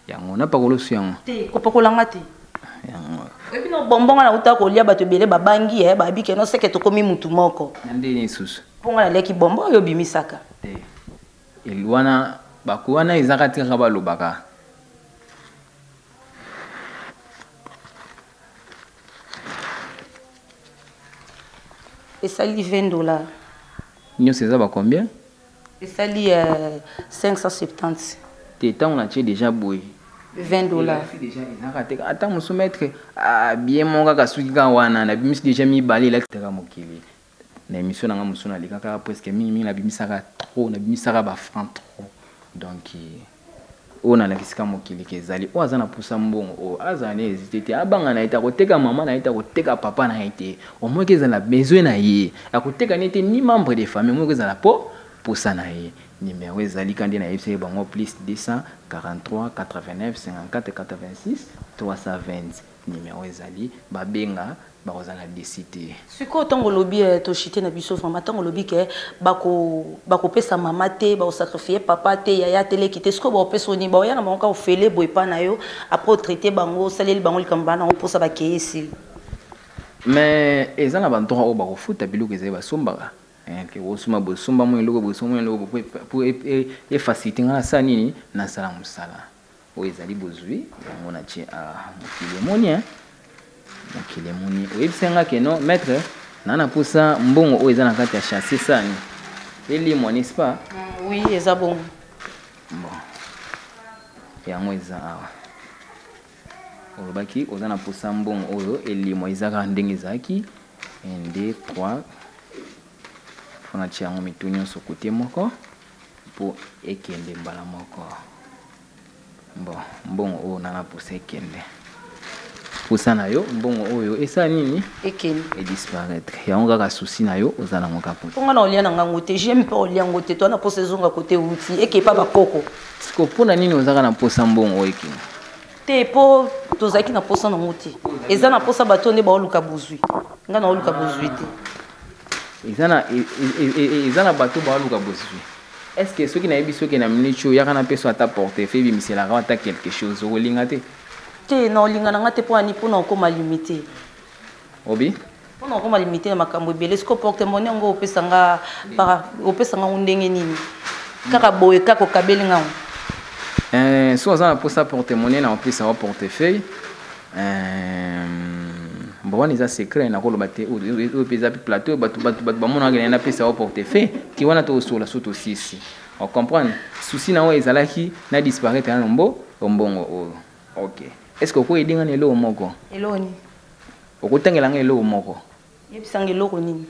Yango napakola osu yango. Te, kopakolanga te. Yango. Oyebi no bonbon nga nauta kolia, bato ebele babangi e babike no seke tokomi mutu moko. Na ndeni lisusu? Mpo nga naliaki bonbon oyo obimisaka. Te, wana bako wana ezaka te, kaka balobaka. Esali 20 $. Nyonso eza ba combien? Esali 570. Te, ntango natie déjà boye. 20 $. Déjà ezalaka te, ata mosu maître bien moko kaka soki kaka wana nabimisi déjà mibale elakisaka mokili na émission na nga mosu nalikaka presque mingimingi, nabimisaka trop, nabimisaka bafranc trop. Donc oyo nalakisika mokili ke ezali oyo aza na pusa mbongo oyo azala na hésité te, abanga na ye te, akoteka mama na ye te, akoteka papa na ye te, omoki ezala besoin na ye, akoteka ne te ni membre de famille, omoki ezala po posa na ye. Numéro ezali ka nde nayebisaki bango: plus 243 89 54 86 320. Numéro ezali, babenga, bakozala desi te. Sikoyo ntango olobi toshite na biso vraiment, ntango olobi ke bakopesa mama te, bakosacrifie papa te, yaya te, leki te, sikoyo bakopesa oni? Baoya na bango kaka ofele boye epa na yo, après otraite bango, osaleli bango likambo bana nango mposa, bakeye, esili. Mais eza na bandroit oyo bakofuta biloko ezali basombaka ke osomba bosomba mwa eloko, bosomba mwa eloko po efacilité nga nasala nini, nasala mosala oyo ezali bozwi yango natie. Mokili emoni, mokili emoni. Oyebisi nga ke non maître, naa na posa mbongo oyo eza na kati ya chasse sani. Elimwa, n'est-ce pas? Oui, eza bongo. Bon, yango eza awa. Olobaki oza na mposa mbongo oyo elimwa, eza kaka ndenge ezalaki. 1, 2, 3. Mpona tia yango mitu nyonso kote moko mpo ekende mbala moko. Bon, mbongo oyo na na mposa ekende, mposa na yo mbongo oyo esala nini? Ekende. Edisparaître. Yango kaka souci na yo, oza nango kaka. Mpo nga na olia na ngango te, j'aime mpe olia yango te. To na mposa ezonga kote euti, ekepa bakoko. Siko mpona nini ozaka na mposa mbongo oyo ekende? Te, mpo tozalaki na mposa nango te. Eza na mposa bato nde baoluka bozwi, nga na oluka bozwi te. Eza na bato baoluka bozwi. Est ce que soki nayebi, soki na minute oyo yaka na mpeso ata portefeuille ebimiselaka ata quelque chose, okolinga te? Te, na olinga na nga te. Mpo ani? Mpona okóma limité. Obi? Mpona okóma limité na makambo ebele. Siko porte monnaie yango opesanga, opesanga ngo ndenge nini? Kaka boye, kaka okabeli ngango? So oza na mposa porte monnaie, na opesa wa portefeuille. Bon, wana eza secret, nakoloba te. Oyo mpe eza plateau, bato bamonaka kende napesa wa portefeuille ti wana tokosola. So tosisi ocomprendre, souci na oyo ezalaki na disparaître nano mbo mbongo oyo. Ok, est ce que okoyedi nga na eloko moko? Eloko nini? Okotangela nga eloko moko. Yebisanga eloko nini?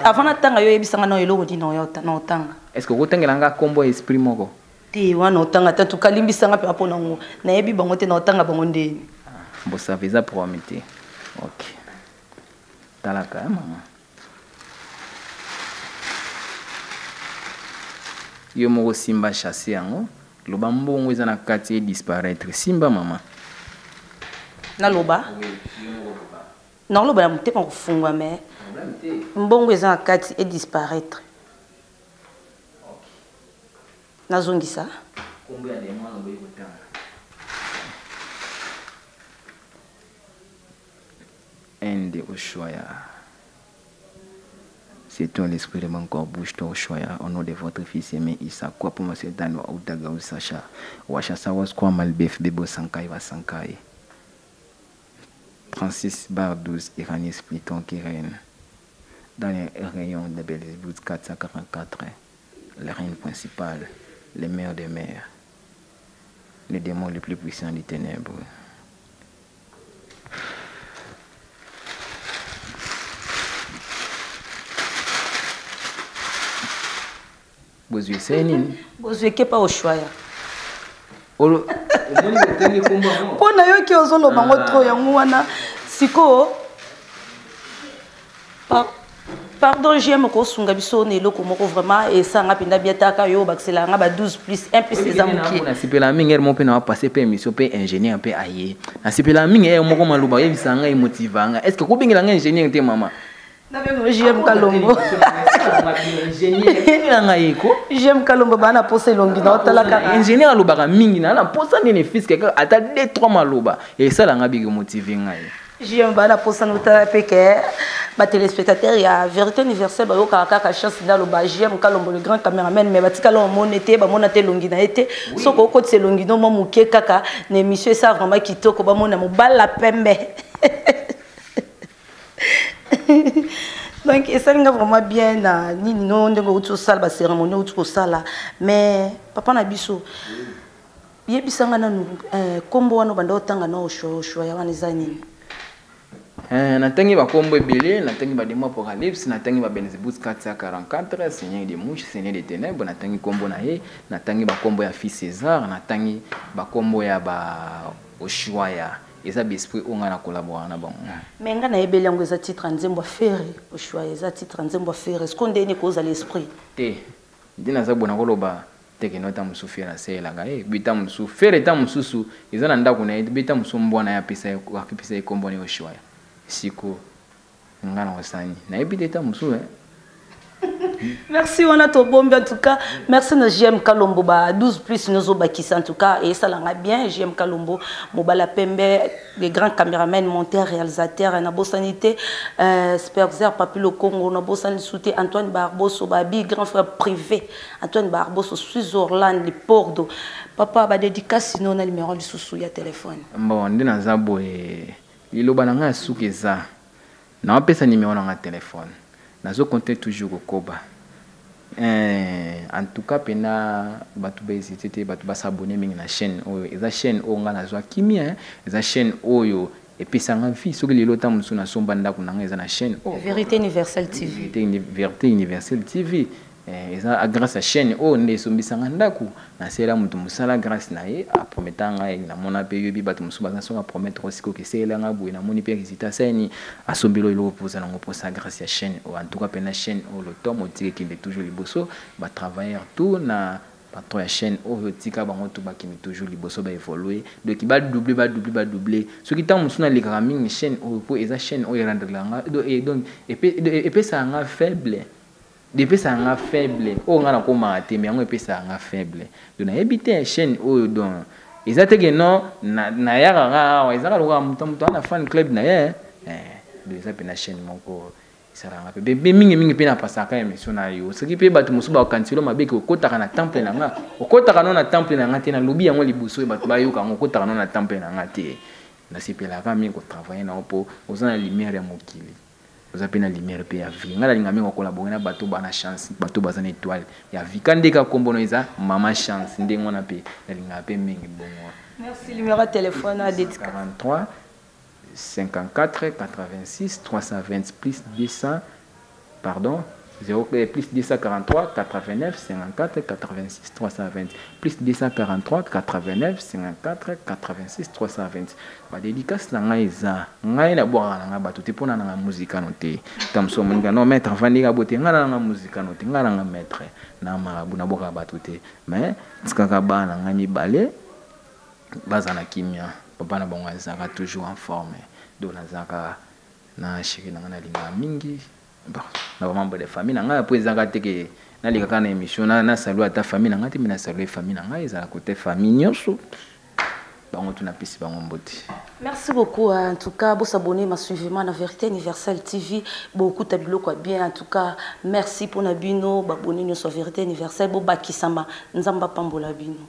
Avant natanga, yo oyebisanga na eloko nini na otanga. Est ce que okotangela nga nkombo ya esprit moko? Te, wana otanga te. Tuka limbisanga mpe mpo nango nayebi bango te, na otanga bango ndeni? Bosava eza problème te. Ok, talaka ya mama, yo moko simba chasse yango, loba mbongo eza na kati edisparaître. Simba, mama. Naloba, nakoloba na motema kofungwa, mais mbongo eza na kati edisparaître. Nazongisa. Kombo ya démon oboyi kotanga. Inde Oshoya. C'est toi l'esprit de mon corps, bouge-toi Oshoya, au nom de votre fils aimé Issa, quoi pour moi c'est Dano, Outaga ou Sacha, Wachasa Waskwa Malbef, Bebo Sankai Wasankai. 36 bar 12, Iranis Pluton Kirène. Dans les rayons de Belzébuth 444, la reine principale, le maire des mers, le démon le plus puissant du ténèbre. Bozwi esai nini? Bozwi ekepa Oshwaya. Omoni otangi kombo yango. Mpo nayoki ozoloba ngo trop, yango wana sikoyo. Pardon, j'aime kosunga biso na eloko moko vraiment esanga mpenza biataka yo bakisela nga ba 12 plus 1 plus eza mokie. Nasepela mingi ere moko mpe na bapase mpe émission mpe ingénieur mpe aye. Nasepela mingi ere moko maloba oyebisa ngai, emotiva ngai. Est ce que kobengela ngai ingénieur te, mama? Nabengo JM Kalombo. Ingénieur ngai ko. JM Kalombo, bana posa elongi na otala kaka. Ingénieur alobaka mingi na mposa nini fiske kaka ata 2 3 maloba esalanga biki motive ngai. JM, bana posa na otala mpe ke batéléspectateur ya Vérité Universelle bayokaka kaka chance naloba JM Kalombo le grand caméraman, mais batikala omone te, bamona te elongi na ye te. Soki okotisa elongi no mwa moke kaka na émission, esa vraiment kitoko, bamona mobala pembe. Donc esalinga vraiment bien na nini no ndenge outi osala bacérémonie, outi kosala. Mais papa na biso, yebisanga nanu, nkombo wana obanda otanga na Oshwa, Oshwa ya wana eza nini? Natangi bakombo ebele. Natangi badémon apocalypse, natangi babelzebut 444, seigneur de mouche, seigneur de ténèbre. Natangi nkombo na ye, natangi bakombo ya fils César, natangi bakombo ya ba Oshwaya. Eza baesprit oyo ngai na collabora na bango. Mais ngai nayebeli yango eza titre ya nzembo ya Ferre. Oshwa eza titre ya nzembo ya Ferre, siko ndeni kozala esprit? Te, nde naza bona koloba te kende ata mosusu Ferre asalelaka ye beta mosusu Ferre, ta mosusu eza na ndako na ye, beta mosusu mbwa na ye apesa ye nkombo na ye Oshwaya. Siko nga na kosani nayebi te, ta mosusu. Merci, wana tobombi. En tout cas merci na JM Kalombo, ba 12 plus nozobakisa. En tout cas esalanga bien. JM Kalombo, mobala pembe, les grands caméraman, monteur, réalisateur. Nabosani te Sperzer Papi Lokongo, nabosani lisusu te Antoine Barboso, babi grand frère privé Antoine Barboso, Switzerland Pordo. Papa, badédicace no na numéro lisusu ya téléphone. Bon, nde naza boye, liloba na ngai ya suki eza naopesa nimero na ngai telefone. Nazokonte toujours kokoba. En tout cas pena bato bahésite te, bato bas'abonner mingi na chaîne oyo. Eza chaîne oyo ngai nazwa kimia, eza chaîne oyo epesanga vie. Soki lelo ta mosusu nasomba ndako na ngai, eza na chaîne oyo. Vérité Universelle TV. Vérité Universelle TV, eza grâce à chaîne oyo nde esombisanga ndako. Nasala moto mosala grâce na ye, aprometa ngai, namona mpe yoyebi bato mosusu baza soki apromettre osikoki esalelanga boye, namoni mpe résultat asalani, asombeli oyo eloko mpoza nango mposa grâce ya chaîne oyo. En tout cas mpena chaîne oyo, lotomo otika ekende toujours liboso, batravailleur tout na patron ya chaîne oyo, tika bango to bakende toujours liboso, baévolue, donc badouble, badouble, badouble. Soki ntango mosusu nalekaka mingi chaîne oyo, mpo eza chaîne oyo erandelaka nga, donc epesaka nga faible, epesaka nga faible oyo nga nakomaka te, mais yango epesaka nga faible. Donc nayebi te chaîne oyo, donc eza teke non, nayaka nga awa, ezaka lokola moto moto ana fan club na ye. Donc eza mpe na chaîne moko esalaka mpe mpe mingimingi mpe napasaka émission na yo. Soki mpe bato mosusu bakokaniselo mabe ke okotaka na temple na nga, okotaka no na temple na nga te. Nalobi yango liboso oyo bato bayoka yango, okotaka no na temple na nga te. Nasepelaka mingi kotravaille nango mpo oza na lumière ya mokili, oza mpe na lumière mpe ya vie. Ngai nalinga mingi kocollaborer na bato bana chance, bato baza na étoile ya vie. Ka ndeka nkombono eza Mama Chance, ndenge wana mpe nalingaka mpe mingi bongo. Merci. Numéro ya téléphone à dédicace? 43 54 86 320, plus 200, pardon, 0, plus 243 89 54 86 320, plus 243 89 54 86 320. Badédicace na ngai eza ngai nabwakaka na ngai bato te mpona nanga muzikano te. Ta mosu omonika no maître avandika bo te, ngai na nanga muzikano te, ngai nanga maître na marabu, nabwakaka bato te. Mais tikaka bana na ngai mibale baza na kimia, papa na bango azalaka toujours en forme. Donc nazalaka na chéri na ngai, nalingaka mingi. Bon, na bamembre de famille na ngai, po ezalaka te ke nalekaka na émission nasalue ata famille na ngai te, mais nasalue famille na ngai, ezalaka kote famille nyonso, bango tu napesi bango mbote. Merci beaucoup. En tout cas, vous s'abonner massivement à Vérité Universelle TV. Beaucoup de biloko bien. En tout cas, merci pour na bino, abonné sur Vérité Universelle. Bo bakisama, nzamba pambola bino.